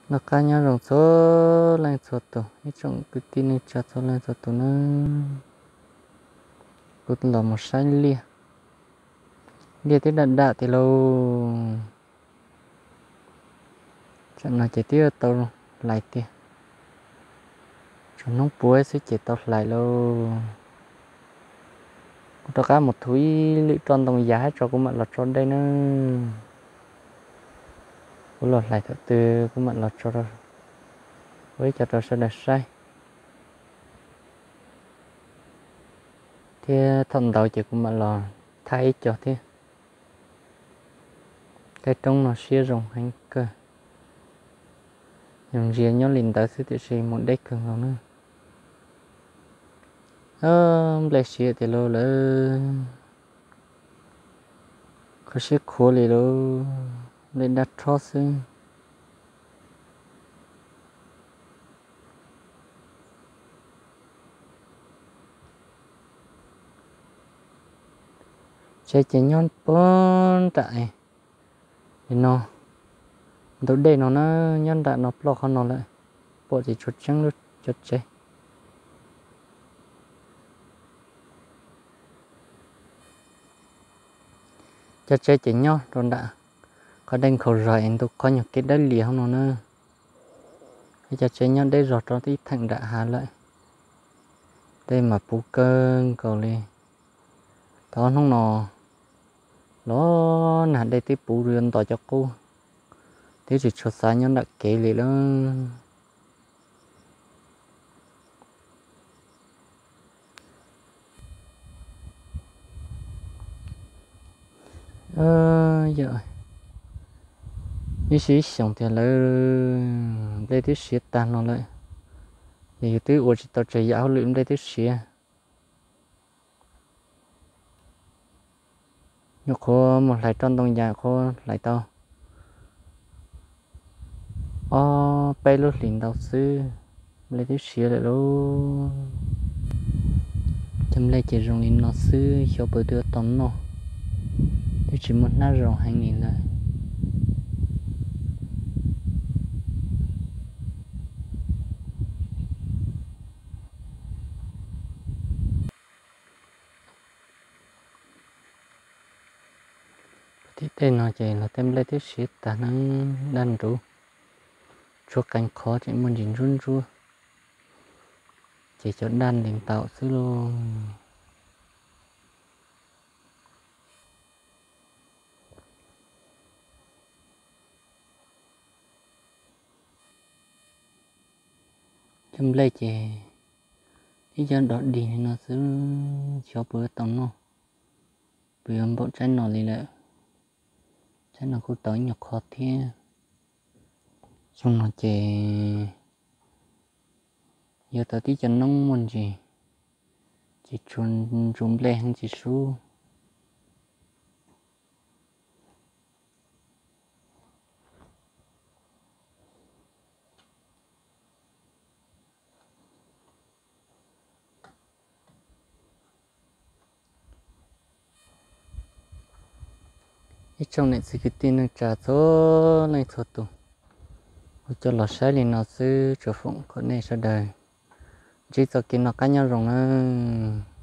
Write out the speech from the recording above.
Noj qab nyob zoo txhua leej txhua tus, ib tsoom kwv tij neej tsa txhua leej txhua tus nawb. Kuv los mus saib liaj, liaj twb daj daj tiag lauj. Tsam no ces twb tau hlais tiag, tsuas hnub puav xwb ces tau hlais lauj. Kuv rov qab mus thu ib lwm roj ntoo yas hab tso kuv mam los tso dej nawb. Kuv los hlais thaum twg kuv mam los tso, ua ib co rau sawv daws saib. Thiab thaum ntawd ces kuv mam los thaij ib co thiab. Tej roob no siab zoo heev kawg. Yus ntsia nyob li ntawd xwb tiam sis mus deb kawg nkaus na. Nplej siav tiag lauj lawm. Kho siab khuav li lauj, nplej daj rhob xwb. Tsev ces nyob puag nram no, ntug dej no na, nyob nram no ploj qhov no lawm, pom tsis tshua tseeb lub cov tsev. Cov tsev ces nyob rau nram qhov dej nkhaus zog es ntu qhov nyuag kev dawb lias hauv no na. Cov tsev nyob deb zog rau tib theem nram hav lawm. Dej mas puv kawg nkaus li. Thaum hnub no los nag dej twb puv yuav nto cov qub, twb tsis tshua xav nyob nram kev li lawm. Yog ib sim ib xyoos tiag lawm, nplej twb siav tag no lawm. Ces yus twb ua tsis tau tsav yam hauj lwm, nplej twb siav. Nyuam qhuav mus hlais roj ntoo yas, qhuav hlais tau ob peb lub hlis ntau xwb, nplej twb siav lawm lauj. Cov nplej ces zoo li no xwb, xyov puas twb tau noj, twb tsis muaj hnab zoo heev li lawm. Tim tej no ces los tej nplej twb siav tag neeb, daj nruv, tshuav qee qhov tseem muaj ntsis ntsuab ntsuab, ces cov daj li ntawd xwb lauj. Cov nplej ces ib co dog dig li no xwb, xyov puas yuav tau noj, puas yuav npaum tsaib no li lawm. Tsaib no kuj tau ib nyuag qho thiab. Xyoo no ces yuav tau tib co noob muaj ntsis, ces tsuas ntsuas nplej heev tsis sub. Ib tsoom niam txiv kwv tij neej tsa txhua leej txhua tus, kuv coj los saib li no xwb, tsuas foom kom nej sawv daws ntsib txoj kev noj qab nyob zoo nawb.